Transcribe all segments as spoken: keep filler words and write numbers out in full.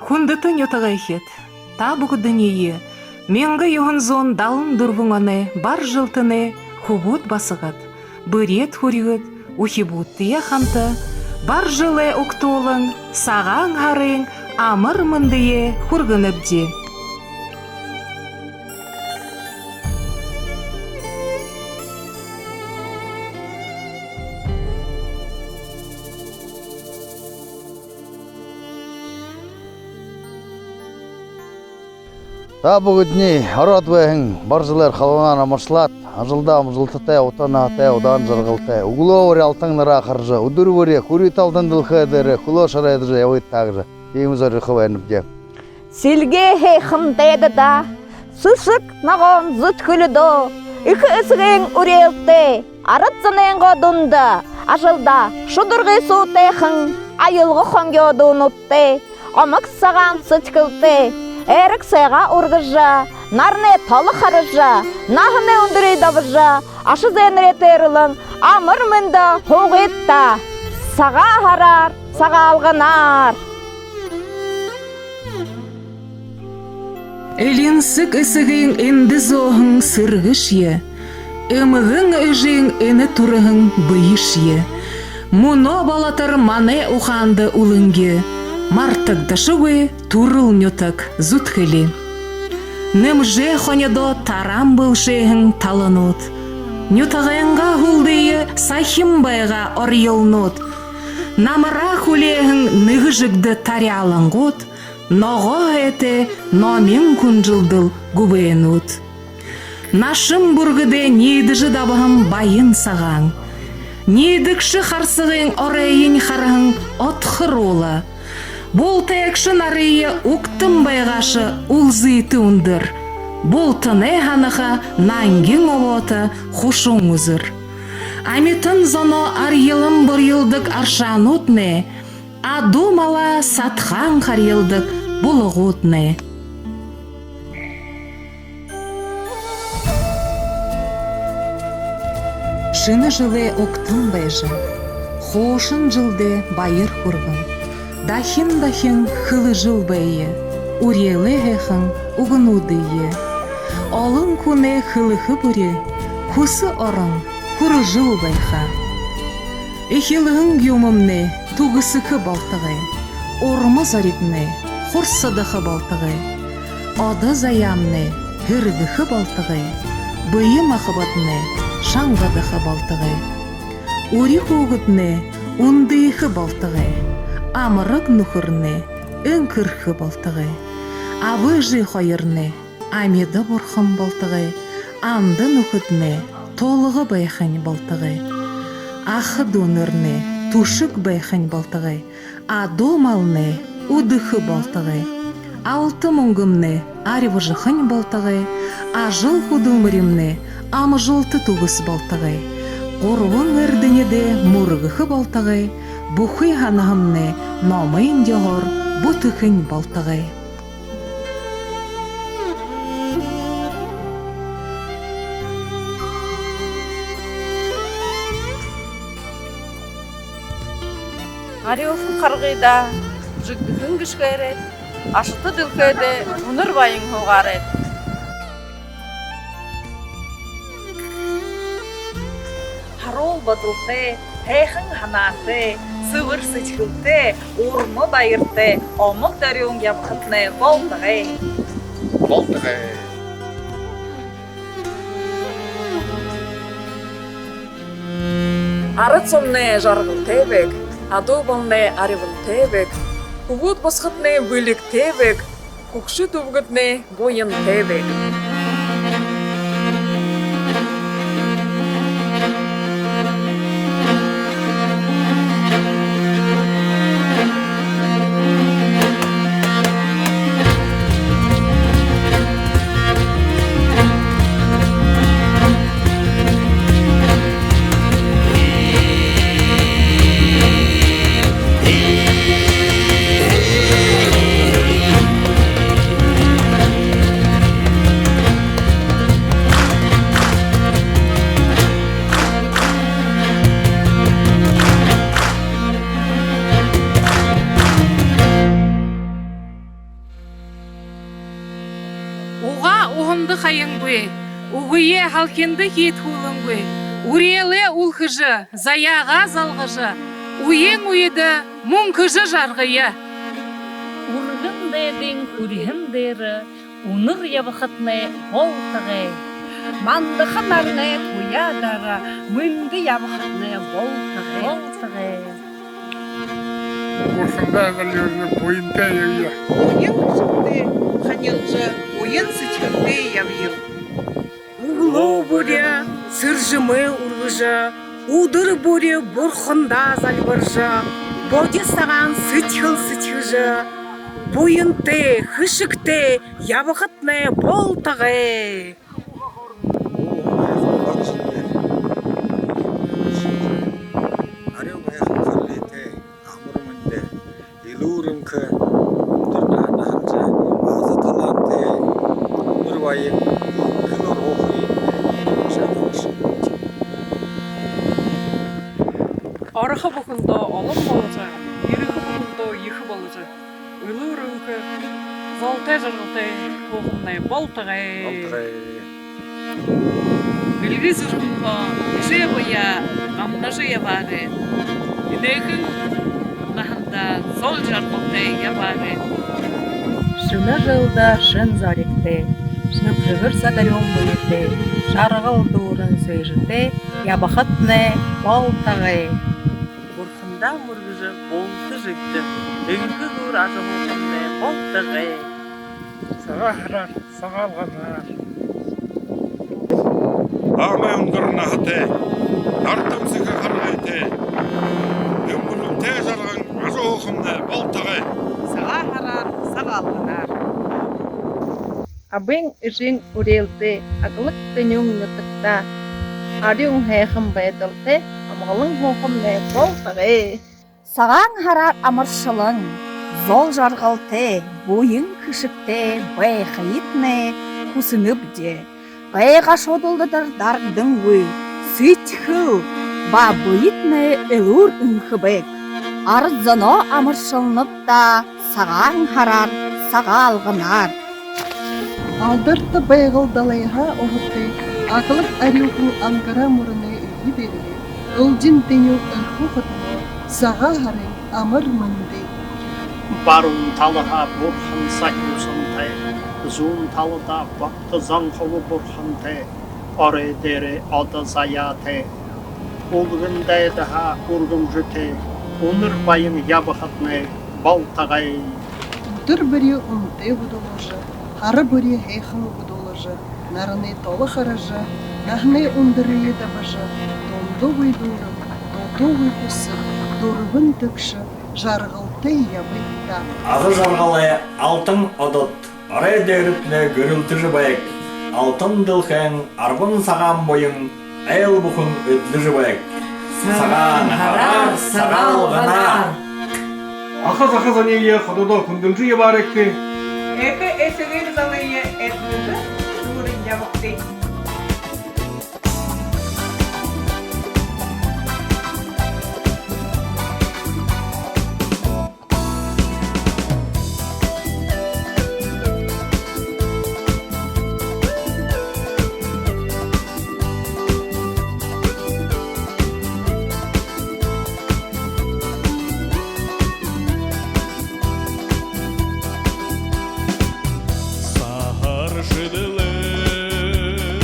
Хүндэтэ нютагайхид, та бүгэдэниие мянга юһэн зуун далан дүрбэн оной бар жэлтэнэй хүбүүд басагад, бэреэд хүрьгэд, үхибүүдтэеэ хамта бар жэлээ угтуулан, Сагаан һарын амар мэндые хүргэнэбди. Та бүгэдэниие ороод байһан бар жэлээр халуунаар амаршалаад, ажалдаа амжалтатай, ута наһатай, удаан жаргалтай, үглөө бүри алтан нараа хаража, үдэр бүри хүрьһэтэ алтан дэлхэй дээрэ хүлөө шарайдажа ябыт таа гэжэ, тиимэ зорюулга байнабди. Сэлгеэһээ хамтайдаа сэсэг ногоон зүдхэлидөө, эхэ эсэгын үреэлтэй, арад зонойнгоо дунда ажалдаа шударгы суутайхан, аялга хонгёо дуунуудтай, омог сагаан сэдьхэлтэй, эрэг сайгаа үргэжэ, наранай толо хаража, наһанай үндэрые дабажа, аша зээнэрээ тээрлэн, амар мэндэ һуугыт даа. Сагаан һараар, Сагаалганаар! Элинсэг эсэгын эндэ зөөһэн сэргэшье, эмгэн эжын энэ түрэһэн бэешье, мүнөө болотор манай ухаанда үлэнги, мартагдашагүй түрэл нютаг зүдхэли. Нэмжээ хонидоо тараан бэлшээһэн таланууд, нютагайнгаа һүлдые сахин байгаа орьёлнууд, намараа хүлеэһэн нэгэ жэгдэ таряалангууд, ногоо һайтай номин хүнжэлдэл гүбээнүүд. Нашан бүргэдэй ниидэжэ дабаһан баян сагаан, ниидэгшэ харсагын оройень хараһан отхор уула, бултайгша нарые угтан байгааша үлзытэ үндэр, бултанай һанаха нангин обоото хушуун үзэр. Амитан зоноо арьялан бурьялдаг аршаанууднай, адуу малаа садхаан харьялдаг булагууднай. Шэнэ жэлээ угтан байжа, хуушан жэлдээ баяр хүргэн, дахин дахин хэлэжэл байя үреэлэй һайхан үгэнүүдые. Олон хүнэй хэлэхэ бүри хүсэ орон хүрэжэл байха. Эхилһэн юумэмнай түгэсэхэ болтогой, урма зоригнай хурсадаха болтогой, одо заяамнай һэргэхэ болтогой, бэе махабаднай шангадаха болтогой, үри хүүгэднай үндыхэ болтогой, амараг нүхэрнай энхэрхэ болтогой, аба эжы хоёрнай амиды бурхан болтогой, анда нүхэднай тулга байхань болтогой, аха дүүнэрнай түшэг байхань болтогой, адуу малнай үдэхэ болтогой, алта мүнгэмнай арьбажахань болтогой, ажал хүдэлмэримнай амжалта түгэс болтогой, гурбан эрдэнидээ мүргэхэ болтогой, бүхы һанаһамнай номой ёһоор бүтэхэнь болтогой. Арюухан харгыдаа жэгдэхэн гэшхээрэй, ашата дэлхэйдээ үнэр баян һуугаарай. Һаруул бодолтой, һайхан һанаатай, сэбэр сэдьхэлтэй, урма баяртай, омог дорюун ябахатнай болтогой. Болтогой. Арад зомнай жаргалтай байг, адуу малнай арьбантай байг, хүбүүд басагаднай бэлигтэй байг, хүгшэд үбгэднай буянтай байг. Үгые һалхинда хиидхүүлэнгүй, үреэлээ үлхэжэ, заяагаа залгажа, үеын үедэ мүнхэжэ жаргая. Үргэн дайдын хүрьһэн дээрэ үнэр ябахатнай болтогой. Мандаха наранай туяа доро мэндэ ябахатнай болтогой. Болтогой. Бурхандаа зальбаржа, буянтай ябая. Буян хэшэгтэй ханилжа, буян сэдьхэлтэй ябая. Үглөө бүри сэржэмээ үргэжэ, үдэр бүри Бурхандаа зальбаржа, бодисагаан сэдьхэл сэдьхэжэ, буянтай, хэшэгтэй ябахатнай болтогой. Арюун һайхан харгытай, амар мэндэ, элүүр энхэ, үндэр наһа наһалжа, аза талаантай, үнэр баян, хэлээр һууха юм. Орохо бүхэндөө олон боложо, ерэхэ бүхэндөө ехэ боложо, элүүр энхэ, золтой жаргалтай һуухамнай болтогой. Болтогой. Бэлигэй зүрхэнһөө эжы абаяа гамнажа ябаарай. Энэхэн наһандаа зол жаргалтай ябаарай. Шэнэ жэлдээ шэн зоригтой, шэнэ жэгэр садарюун бэетэй, жаргал дүүрэн сээжэтэй ябахатнай болтогой. Бурхандаа мүргэжэ, булта жэгдэ, энхэ элүүр ажаһуухамнай болтогой. Сагаан һараар, Сагаалганаар. Амай үндэр наһатай, нартан сэхэ харгытай, дэмбэлэлтэй жарган ажаһуухамнай болтогой. Сагаан һараар, Сагаалганаар. Абын эжын үреэлтэй, аглаг тэнюун нютагтаа арюун һайхан байдалтай амгалан һуухамнай болтогой. Сагаан һараар амаршалан, зол жаргалтай, буян хэшэгтэй байхыетнай хүсэнэбди. Гай гашуудалдар дарагдангүй, сэдьхэл ба бэетнай элүүр энхэ байг. Арад зоноо амаршалнабди Сагаан һараар, Сагаалганаар. Алдарта Байгал далайһаа уһатай, аглаг арюухан Ангара мүрэнэй эе дээрэ, элдин тэнюун Эрхүү хотоһоо Сагаан һарын амар мэндэ. Баруун талаһаа бурхан сахюусантай, зүүн талада Богто Зонхобо бурхантай, орой дээрээ одо заяатай, үлгэн дайдаһаа үргэмжэтэй, үнэр баян ябахатнай болтогой. Үдэр бүри үнэтэй хүдэлжэ, һара бүри һайхан хүдэлжэ, наранай толо хаража, наһанай үндэрые дабажа, дундуугүй дүүрэн, дутуугүй хүсэ, дүрбэн тэгшэ жаргалтай ябыт даа. Аза жаргалай алтан одод орой дээрэтнай гэрэлтэжэ байг. Алтан дэлхэйн арбан сагаан буян айл бүхэн эдлэжэ байг. Сагаан һараар, Сагаалганаар. Аха заха зониие хододоо хүндэлжэ ябаарайгты. Эхэ эсэгын залые эдлэжэ дүүрэн ябагты. Саһар шэдэлээ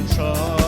Шаа